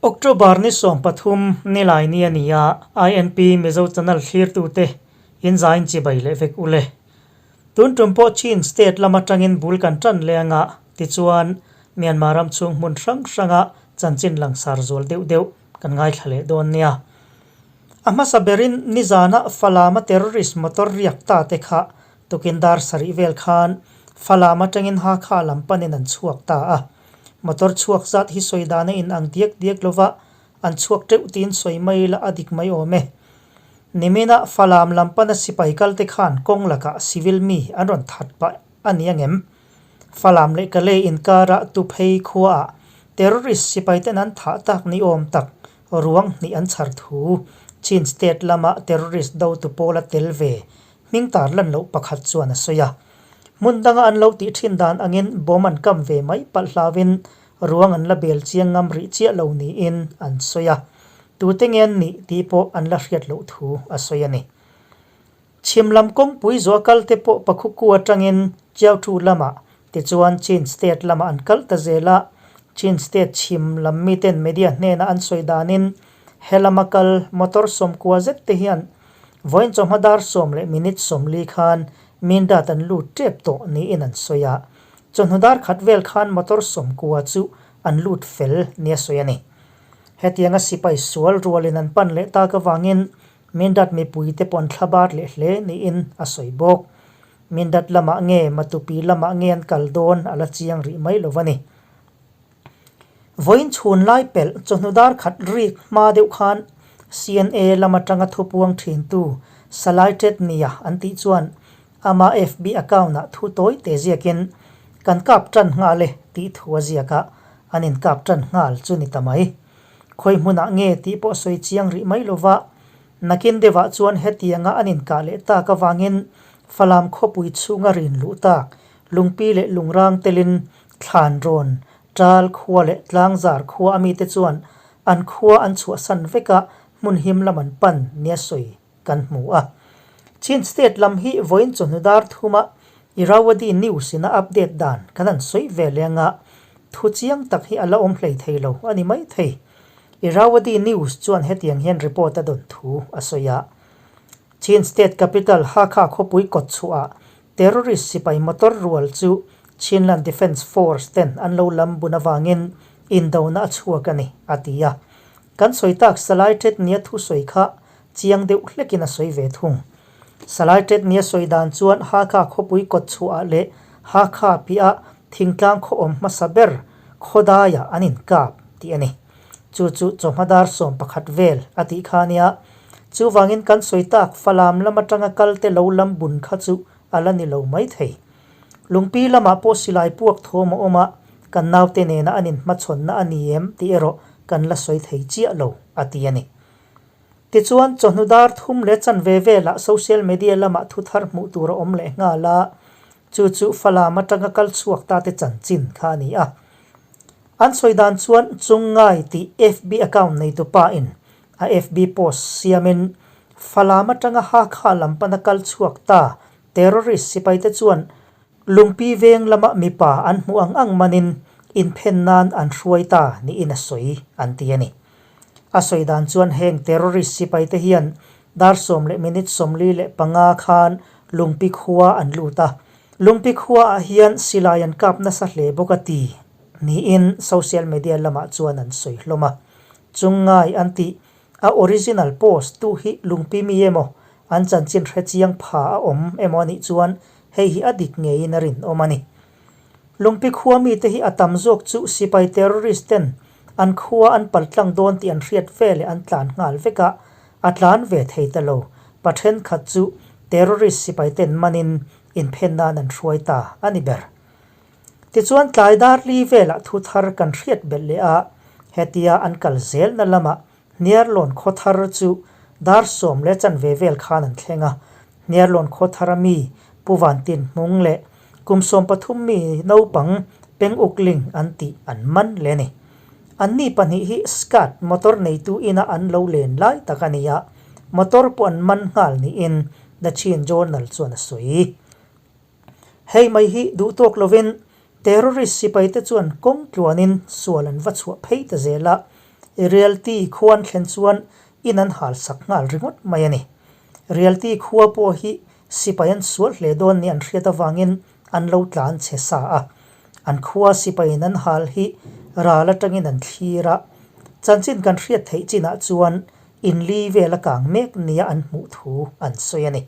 October ni 13 nilai ni a ni a, INP Mizo Channel thlirtute in zain chibai leh vek ule. Tun tum pawh Chin state lam atangin bul kan tan leh anga tichuan Myanmar ram chhung hmun hrang hranga chanchin langsar zual deuh deuh kan ngaithla leh dawn nia. A hmasa berin nizana Falama terrorist motor riak ta te kha tukin dar sarih vel khan Falam atangin Hakha lam panin an chhuak ta a. Motor chhuak zat hi sawi dana in ang diak diak lova an chhuak teuh tiin sawi mai la a dik mai awm e. Nimina Falam lam pana sipai kal te khan kawng lakah civil mi an rawn that pah a ni angem? Falam leh Kalay inkara Tuphei khuaah terrorist sipai ten an thah tak ni awm tak ruang hnih an chhar thu Chin state lama terrorist dotu pawla tel ve hming tar lan loh pakhat chuan a sawi a. Hmun danga an lo tih thin dan angin bomb an kam ve mai palh hlauin ruang an la bel chiang ngam rih chiah lo niin an sawi a. Tute nge an nih tih pawh an la hriat loh thu a sawi a ni. Chhim lam kawngpui zuah kal te pawh Pakhuku atangin Chiauthu lamah tichuan Chin state lamah an kal ta zel a, Chin state chhim lam miten media hnena an sawi danin he lama kal motor sawmkua zet te hian vawiin chawhma dar 10 leh minute 40 khan Mindat an lut tep tawh niin an sawi a, chawhnu dar khat vel khan motor 90 chu an lut fel nia sawi a ni. Hetianga sipai sual rualin an pan leh tak avangin Mindat mipui te pawh an thla bar leh hle niin a sawi bawk. Mindat lamah nge Matupi lamah nge an kal dawn a la chiang rih mai lo a ni. Vawiin chhun lai pelh chawhnu dar khat rik hma deuh khan CNA lam atanga thupuang thintu Salai Tet Nia an tih chuan ama FB account ah thu tawi te ziakin kan kap tan nghal e tih thu a ziak a, an inkap tan nghal chu ni ta mai. Khawi hmunah nge tih pawh sawi chiang rih mai lova, nakin deuhah chuan hetianga an inkah leh tak avangin Falam khawpui chhunga rin luh tak lungpi leh lungrang telin thlan rawn ṭal khua leh tlangzar khua a mite chuan an khua an chhuahsan vek a, hmun him lam an pan nia sawi kan hmu a. Chin state lam hi vawiin chawhnu dar thuma Irrawaddy News in a update dan kan han sawi ve leh anga thu chiang tak hi a la awm hlei thei lo a ni mai thei. Irrawaddy News chuan hetiang hian report a dawn thu a sawi a. Chin state capital Hakha khawpui kawt chhuah terrorist sipai motor rual chu Chinland Defence Force ten an lo lam bun avangin indona a chhuak a ni, a ti a. Kan sawi tak Salai Tet Nia thu sawi kha chiang deuh hlekin a sawi ve thung. Salai Tet Nia sawi dan chuan Hakha khawpui kawt chhuah leh Hakha piah thingtlang khaw awm hmasa ber khawdaiah an inkap tih a ni. Chu chu chawhma dar 11 vel a tih kha nia. Chuvangin kan sawi tak Falam lam atanga kal te lo lam bun kha chu a la ni lo mai thei. Lungpi lamah pawh silai puak thawm a awm a, kan naute nena an inhmachhawnna a ni em tih erawh kan la sawi thei chiah lo, a ti a ni. Tichuan, chawhnu dar thum leh chanve velah social media lamah thu thar hmuh tur a awm leh nghal a, chu chu Falam atanga kal chhuak ta te chanchin kha a ni a. An sawi dan chuan Chungngai tih FB account neitu pa in a FB post siamin Falam atanga Hakha lam pana kal chhuak ta terrorist sipai te chuan Lungpi veng lama mipa an hmuh ang ang manin inphen nan an hruai ta niin a sawi an ti a ni. A sawi dan chuan heng terrorist sipai te hian dar 10 leh minute 45 khan Lungpi khua an lut a. Lungpi khua ah hian silai an kap nasa hle bawk a ti niin social media lamah chuan an sawi hlawm a. Chungngai an tih a original post tu hi Lungpi mi emaw an chanchin hre chiang pha a awm emaw anih chuan hei hi a dik ngeiin a rin awm a ni. Lungpi khua mite hi a tam zawk chu sipai terrorist ten an khua an paltlang dawn tih an hriat ve leh an tlan nghal vek a, a tlan ve thei ta lo. Pathen khat chu terrorist sipai ten manin inphen nan an hruai ta a ni ber. Tichuan tlai dar li velah thu thar kan hriat belh leh a, hetia an kal zel na lamah Hniarlawn khaw thar chu dar 10 leh chanve vel khan an thleng a. Hniarlawn khaw thar a mi Pu Vantin Hmung leh kum 13 mi naupang Peng Uk Ling an tih an man le ni. An ni pahnih hi Scat motor neitu ina an lo len lai tak a ni a, motor pawh an man nghal niin The Chin Journal chuan a sawi. Hei mai hi duh tawk lovin terrorist sipai te chuan kawng tluanin sual an va chhuah phei ta zel a. Rialti khua an thlen chuan in an hal sak nghal ringawt mai a ni. Rialti khua pawh hi sipai an sual hle dawn nih an hriat avangin an lo tlan chhe sa a. An khua sipaiin an hal hi ral atangin an thlir a. Chanchin kan hriat theih chinah chuan inli vel a kang mek nia an hmuh thu an sawi a ni.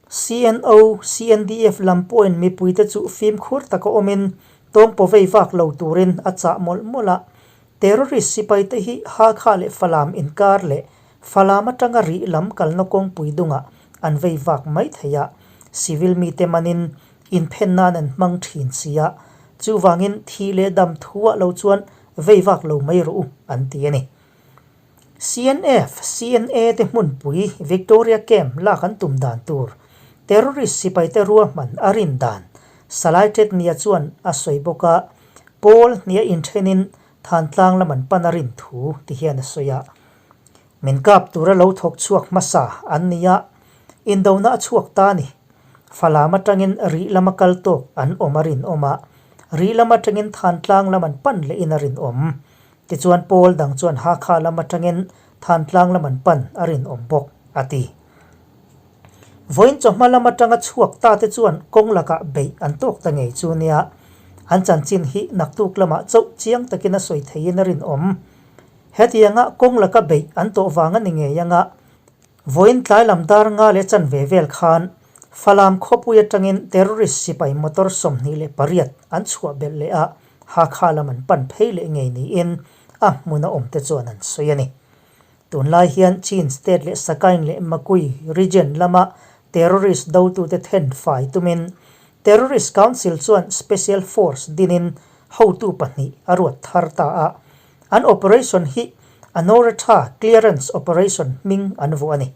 CNO, CNDF lam pawhin mipuite chu fimkhur taka awmin tawngpaw vei vak lo turin a chah mawlh mawlh a. Terrorist sipaite hi Hakha leh Falam inkar leh Falam atanga rih lam kalna kawngpui dungah an vei vak mai thei a, civil mite manin inphen nan an hmang thin si a, chuvangin thi leh dam thuah lo chuan vei vak lo mai rawh u an ti a ni. CNF, CNA te hmunpui Victoria Camp lak an tum dan tur terrorist sipaite ruahman a rin dan Salai Tet Nia chuan a sawi bawk a, pawl hnia inthenin Thantlang lam an pan a rin thu ti hian a sawi a. Min kap tura lo thawk chhuak hmasa an ni a, indona a chhuak ta a ni. Falam atangin rih lama kal tawk an awm a rinawm a, rih lam atangin Thantlang lam an pan lehin a rinawm. Tichuan Paul dang chuan Hakha lam atangin Thantlang lam an pan a rinawm bawk, a ti. Vawiin chawhma lam atanga chhuak ta te chuan kawng lakah beih an tawk ta ngei chu nia. An chanchin hi naktuk lamah chauh chiang takin a sawi theiin a rinawm. Hetianga kawng laka beih an tawh vang a ni ngei anga Vawiin tlai lam dar nga leh chanve vel khan Falam khawpui atangin terrorist sipai motor 28 an chhuah belh leh a, Hakha lam an pan phei leh ngei niin a hmuna awmte chuan an sawi a ni. Tunlai hian Chin state leh Sagaing leh Makui region lama terrorist dotute then fai tumin Terrorist Council chuan Special Force dinin hotu pahnih a ruat thar ta a, An operation hi Anoratha Clearance Operation hming an vuah a ni.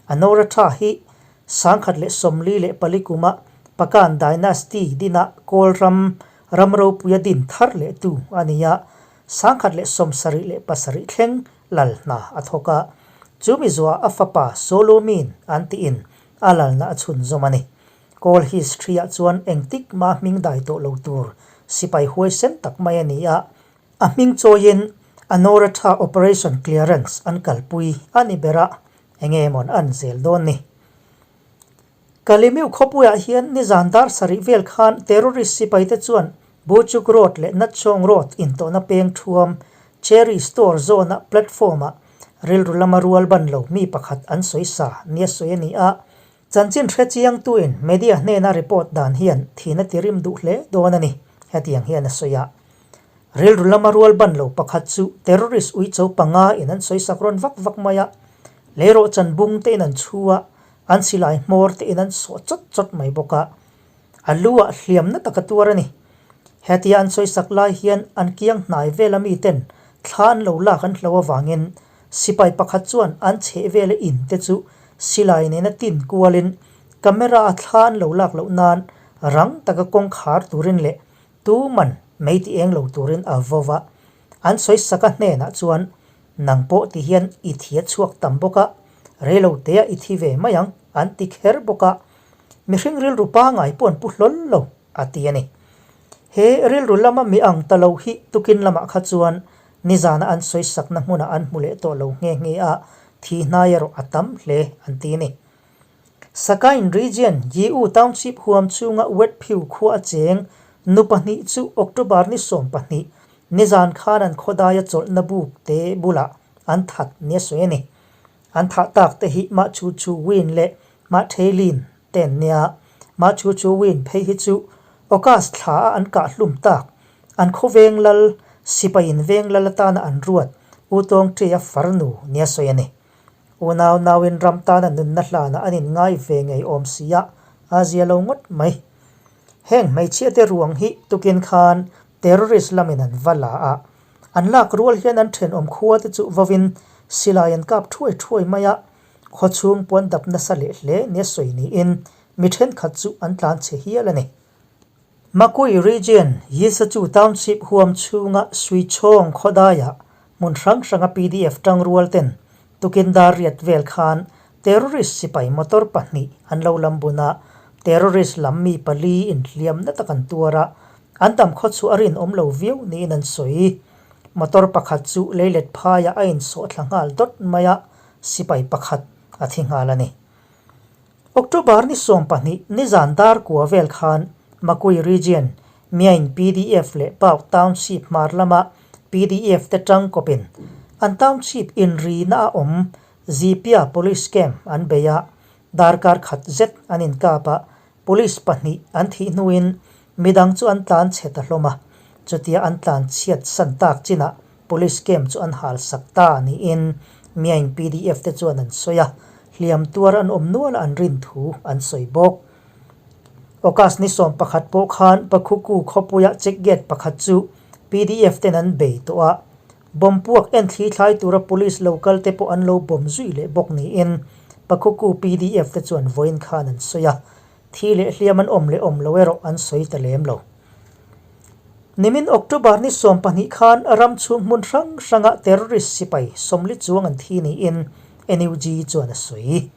Anoratha hi 1044 kuma Pagan Dynasty dina Kawlram ram ropuia din thar leh tu a ni a, 1077 thleng lal hna a thawk a. Chumi zuah a fapa Solomin an tiin a lalna a chhunzawm a ni. Kawl history-ah chuan engtik mah hming dai tawh lo tur sipai huaisen tak mai a ni a, A hming chawiin Anoratha Operation Clearance an kalpui a ni ber a, enge emawn an zel dawn ni. Kalimiu khawpuiah hian nizan dar sarih vel khan terrorist sipaite chuan Buchuk Road leh Natchawng Road intawhna peng thuam Cherry Store zone-a platform-ah rilru lama rual ban lo mi pakhat an sawi sa nia sawi a ni a. Chanchin hre chiangtuin media hnena report dan hian thihna tirim duh hle dawn a ni, hetiang hian a sawi a. Rilru lama rual ban lo pakhat chu terrorist uicho panga in an sawi sak rawn vak vak mai a, leirawh chan bung te in an chhu a, an silai hmawr te in an sawh chawt chawt mai bawk a. A lu ah hliamna tak a tuar a ni. Hetia an sawi sak lai hian an kiang hnai vela mi ten thla an lo lak an hlo avangin sipai pakhat chuan an chheh vela in te chu silai nena tin kualin camera a thla an lo lak loh nan rang taka kawng khar turin leh Tu man mei ti eng lo turin a vo va, an sawi sak a hnenah chuan, Nang pawh ti hian i thi a chhuak tam bawk a, reilo tea i thi ve mai ang, an ti kher bawk a. Mihring rilru pangai pawh an pu hlawl lo, a ti a ni. He rilru lama mi ang ta lo hi tukin lamah kha chuan nizana an sawi sakna hmunah an hmu leh tawh lo nghe nghe a, thi hnai erawh a tam hle, an ti a ni. Sakain Region, Yiu Township huam chhunga Wet Phyu khua a cheng nu pahnih chu October ni 12, nizan khan an khawdaia chawlhna buk te bulah an that nia sawi a ni. An thah tak te hi Mah Chu Chu Win leh Mah Thei Lin te an nia. Mah Chu Chu Win phei hi chu August thla a an kah hlum tak, an khawveng lal, sipaiin veng lal atana an ruat U Tawng Ṭia farnu nia sawi a ni. Unau nauin ram tana nunna hlanah an inngai ve ngei awm si a, a zia lo ngawt mai. Heng hmeichhia te ruang hi tukin khan terrorist lamin an va la a, an lak rual hian an thenawm khua te chu vawin silai an kap thuai thuai mai a, khawchhung puan dap nasa leh hle nia sawi niin mi thenkhat chu an tlan chhe hial a ni. Makui Region, Yisachu Township huam chhunga Suichawng khawdaiah hmun hrang hranga pdf tangrual ten tukin dar riat vel khan terrorist sipai motor pahnih an lo lam bun a, terrorist lam mi pali inhliam na tak an tuar a, an dam khaw chu a rinawm lo viau niin an sawi. Motor pakhat chu leilet phaiah a insawh thla nghal dawt mai a, sipai pakhat a thi nghal a ni. October ni 12 nizan dar kua vel khan Makui Region, Myain pdf leh Pauk Township hmar lama pdf te tangkawpin an township inrina a awm Zipia Police Camp an bei a, darkar khat zet an inkap a, Police pahnih an thih hnuin midang chu an tlan chhe ta hlawm a, chutia an tlan chhiat san tak chinah Police camp chu an hal sak ta niin Myaing pdf te chuan an sawi a, hliam tuar an awm nual a an rin thu an sawi bawk. August ni 11 pawh khan Pakhuku khawpuia check gate pakhat chu pdf ten an bei tawh a, Bomb puak en thli thlai tura police lo kal te pawh an lo bomb zui leh bawk niin Pakhuku pdf te chuan vawiin khan an sawi a, thi leh hliam an awm leh awm lo erawh an sawi ta lem lo. Nimin October ni 12 khan ram chhung hmun hrang hranga terrorist sipai 40 chuang an thi niin NUG chuan a sawi.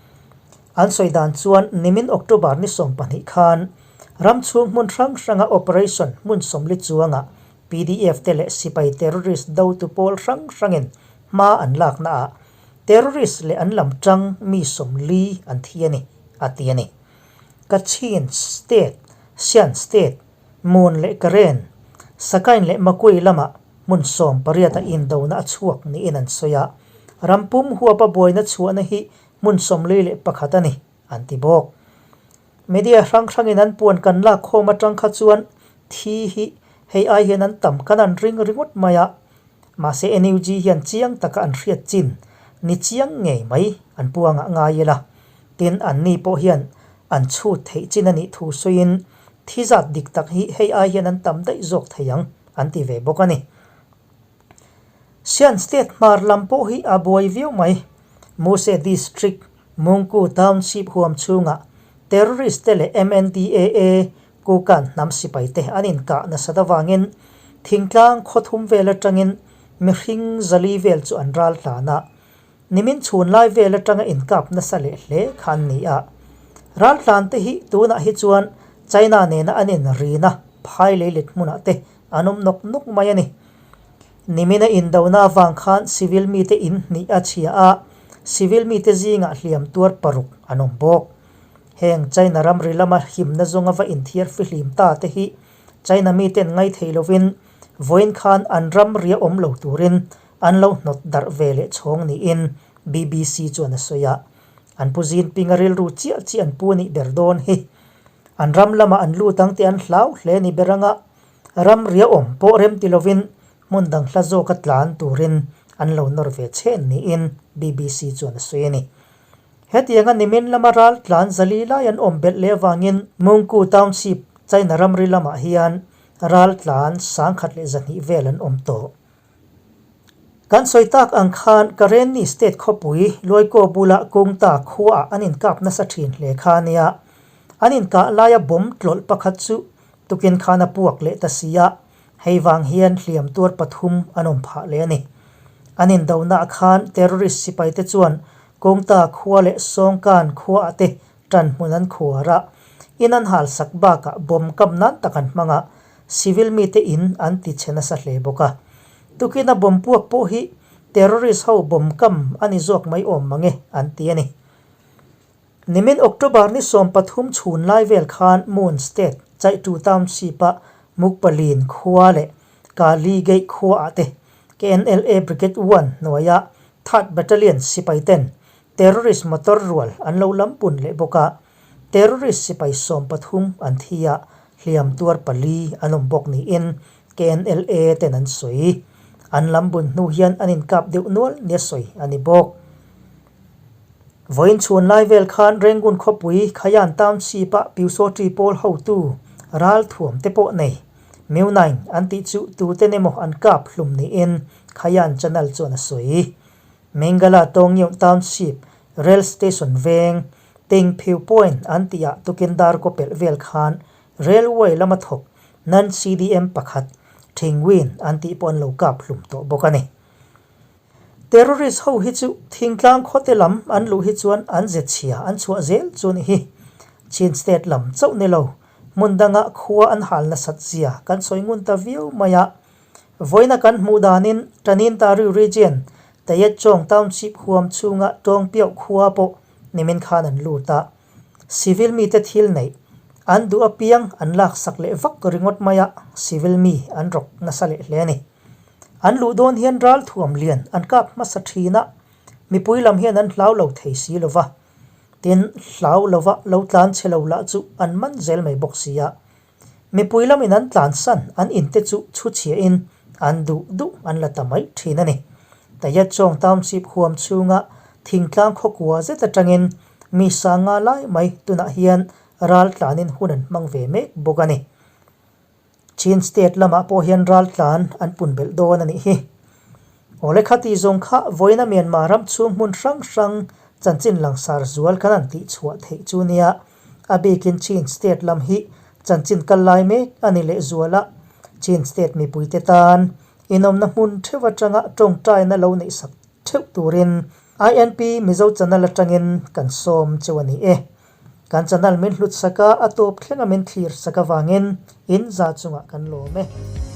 An sawi dan chuan nimin October ni 12 khan ram chhung hmun hrang hranga operation hmun 40 chuangah Pdf te leh sipai terrorist dotu pawl hrang hrangin hma an laknaah terrorist leh an lam tang mi 40 an thi a ni, a ti a ni. Kachin State, Shan State, Mon leh Karen, Sakain leh Makui lamah hmun 18 a indona a chhuak niin an sawi a, ram pum huapa buaina chhuahna hi hmun 41 a ni, an ti bawk. Media hrang hrangin an puan kan lak khawm atang kha chuan thi hi hei ai hian an tam kan an ring ringawt mai a, mahse NUG hian chiang taka an hriat chin ni chiang ngei mai an puangah ngai ila. Tin, anni pawh hian an chhut theih chin a nih thu sawiin thi zat dik tak hi hei ai hian an tam daih zawk thei ang an ti ve bawk a ni. Shan State hmar lam pawh hi a buai viau mai. Muse District, Mungku Township huam chhungah terrorist te leh MNDAA, Kukan hnam sipai te an inkah nasat avangin thingtlang khaw thum vel atangin mihring 400 vel chu an ral tlan a. Nimin chhun lai vel atanga inkap nasa leh hle kha an ni a. Ral tlan te hi tunah hi chuan China nena an inrina phai leilet hmunah te an awm nawk nawk mai a ni. Nimina indona avang khan civil mite in hnih a chhia a, civil mite zingah hliam tuar paruk an awm bawk. Heng China ramri lama himna zawnga va inthiar fihlim ta te hi China miten ngai thei lovin vawiin khan an ramria awm lo turin an lo hnawt darh ve leh chhawng niin BBC chuan a sawi a. An pu Jinping-a rilru chiah chiah an pu nih ber dawn hi. An ram lamah an lut ang tih an hlau hle ni ber anga Ramria awm pawh rem ti lovin hmun dang hla zawka tlan turin an lo nawr ve chhen niin BBC chuan a sawi a ni. Hetianga nimin lama ral tlan 400 lai an awm belh leh avangin Mungku Township, China ramri lamah hian ral tlan 1200 vel an awm tawh. Kan sawi tak ang khan Karenni State khawpui Luaikaw bula Kungta khuaah an inkap nasa thin hle kha a nia. An inkah laia bomb tlawlh pakhat chu tukin khan a puak leh ta si a, hei vang hian hliam tuar pathum an awm phah leh a ni. An indonaah khan terrorist sipaite chuan Kungta khua leh Sawngkan khuaah te ṭan hmun an khuar a, in an hal sak bakah bomb kam nan tak an hmang a, civil mite in an ti chhe nasa hle bawk a. Tukina bomb puak pawh hi terrorist ho bomb kam a ni zawk mai awm mang e an ti a ni. Nimin October ni 13 chhun lai vel khan Moon State Chaitu Township-a Mukpalin khua leh Kali Gate khuaah te KNLA Brigade One hnuaia Third Battalion sipai ten Terrorist motor rual an lo lam pun leh bawk a, terrorist sipai 13 an thi a, hliam tuar pali an awm bawk niin KNLA ten an sawi. An lam bun hnu hian an inkap deuh nual nia sawi a ni bawk. Vawiin chhun lai vel khan Rangoon khawpui Khayan Township-a Pyusawṭi pawl hotu ral thuam te pawh nei Myo Naing an tih chu tuten emaw an kap hlum niin Khayan Channel chuan a sawi. Mengala Tawngyeuh Township Rail Station veng Tengphiu Point an tihah tukin dar kaw pelh vel khan Railway lama thawk non-CDM pakhat Thingwin an tih pawh an lo kap hlum tawh bawk a ni. Terrorist ho hi chu thingtlang khawte lam an luh hi chuan an ze chhia an chhuah zel chu ni hi. Chin State lam chauh ni lo, hmun danga khua an hal nasat zia kan sawi ngun ta viau mai a. Vawiina kan hmuh danin Tanintari Region, Tayetchawng Township huam chhunga Tawngpiauh khua pawh nimin khan an lut a. Civil mite thil neih an duh apiang an laksak leh vak ringawt mai a, civil mi an rawk nasa leh hle a ni. An luh dawn hian ralthuam lian an kap hmasa thin a, mipui lam hian an hlau lo thei si lo va. Tin, hlau lova lo tlan chhe lo lah chu an man zel mai bawk si a. Mipui lamin an tlansan an inte chu chhu chhiahin an duh duh an la ta mai thin a ni. Tayetchawng Township huam chhunga thingtlang khawkua zet atangin mi sanga lai mai tunah hian ral tlanin hun an hmang ve mek bawk a ni. Chin State lamah pawh hian ral tlan an pun belh dawn a nih hi. Awle khati zawng kha vawiina Myanmar ram chhung hmun hrang hrang chanchin langsar zual kan han tih chhuah theih chu nia. A bikin Chin State lam hi chanchin kal lai mek a ni leh zual a, Chin State mipuite tan inawmna hmun theuh atanga tawngtaina lo neihsak theuh turin INP Mizo Channel atangin kan sawm cheu a ni e. Kan channel min hlut sak a, a tawp thlenga min thlir sak avangin in za chungah kan lawm e.